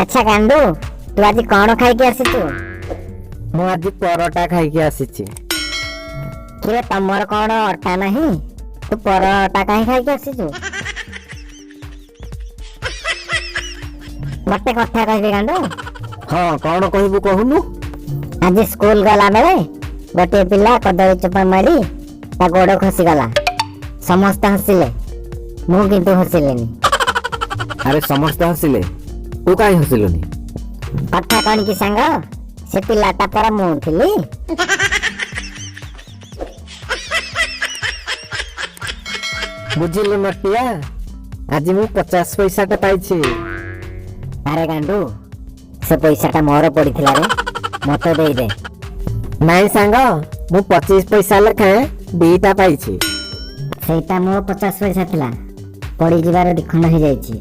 ଆଚ୍ଛା ଗାଣ୍ଡୁ, ତୁ ଆଜି କଣ ଖାଇକି ଆସିଛୁ? ମୁଁ ଆଜି ପରଟା ଖାଇକି ଆସିଛି। କିରେ, ତମର କଣ ଅଟା ନାହିଁ? ତୁ ପରଟା କାହିଁ ଖାଇକି ଆସିଛୁ? ଗୋଟେ କଥା କହିବି ଗାଣ୍ଡୁ? ହଁ, କଣ କହିବୁ କହୁନୁ। ଆଜି ସ୍କୁଲ ଗଲା ବେଳେ ଗୋଟିଏ ପିଲା କଦଳୀ ଚୋପା ମାରି ତା ଗୋଡ ଖସିଗଲା। ସମସ୍ତେ ହସିଲେ, ମୁଁ କିନ୍ତୁ ହସିଲିନି। ଆରେ, ସମସ୍ତେ ହସିଲେ, ତୁ କାହିଁ ହସିଲୁନି? କଥା କଣ କି ସାଙ୍ଗ, ସେ ପିଲାଟା ପରା ମୁଁ ଥିଲି। ବୁଝିଲୁ ନଟିଆ, ଆଜି ମୁଁ 50 ପଇସାଟା ପାଇଛି। ଆରେ ଗାଣ୍ଡୁ, ସେ ପଇସାଟା ମୋର ପଡିଥିଲା ରେ, ମତେ ଦେଇଦେ। ନାଇଁ ସାଙ୍ଗ, ମୁଁ 25 ପଇସା ଲେଖାଏଁ 2ଟା ପାଇଛି। ସେଇଟା ମୋ 50 ପଇସା ଥିଲା, ପଡିଯିବାର 2 ଖଣ୍ଡ ହେଇଯାଇଛି।